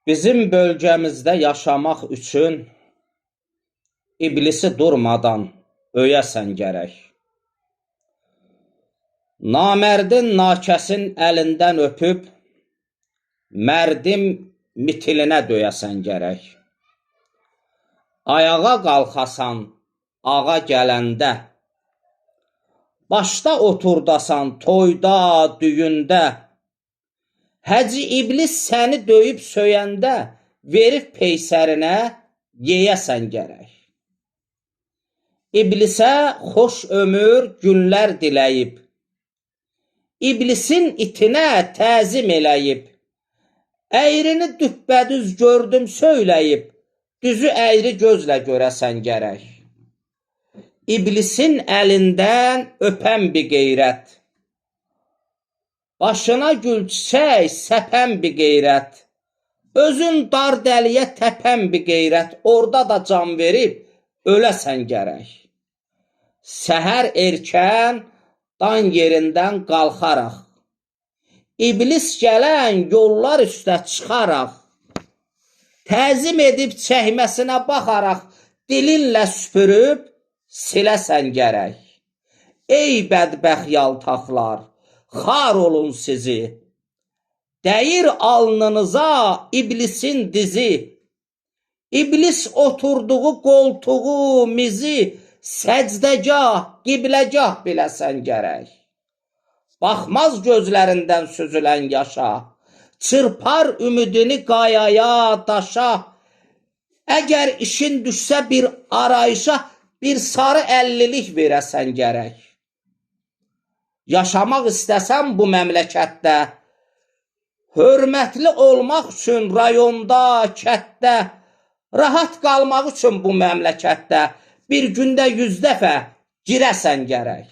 Bizim bölgəmizdə yaşamaq üçün iblisi durmadan öyəsən gərək. Namərdin nakəsin əlindən öpüb, mərdim mitilinə döyəsən gərək. Ayağa qalxasan ağa gələndə, başda oturdasan toyda, düyündə, Həcci iblis səni döyüb söyəndə, verib peysərinə yeyəsən gərək. İblisə xoş ömür günlər diləyib, İblisin itinə təzim eləyib, əyrini düppədüz gördüm söyləyib, düzü əyri gözlə görəsən gərək. İblisin əlindən öpən bir qeyrət, başına gül çiçək səpən bir qeyrət, özün dar dəliyə təpən bir qeyrət, orada da can verib öləsən gərək. Səhər erkən dan yerindən qalxaraq, iblis gələn yollar üstə çıxaraq, təzim edib çəkməsinə baxaraq, dilinlə süpürüb siləsən gərək. Ey bədbəxt yaltaqlar, xar olun sizi. Dəyir alnınıza iblisin dizi. İblis oturduğu qoltuğu, mizi səcdəgah, qibləgah biləsən gərək. Baxmaz gözlərindən süzülən yaşa, çırpar ümidini qayaya, daşa. Əgər işin düşsə bir arayışa, bir sarı əllilik verəsən gərək. Yaşamaq istəsən bu məmləkətdə, hörmətli olmaq üçün rayonda, kətdə, rahat qalmaq üçün bu məmləkətdə bir gündə 100 dəfə girəsən gərək.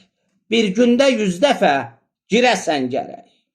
Bir gündə 100 dəfə girəsən gərək.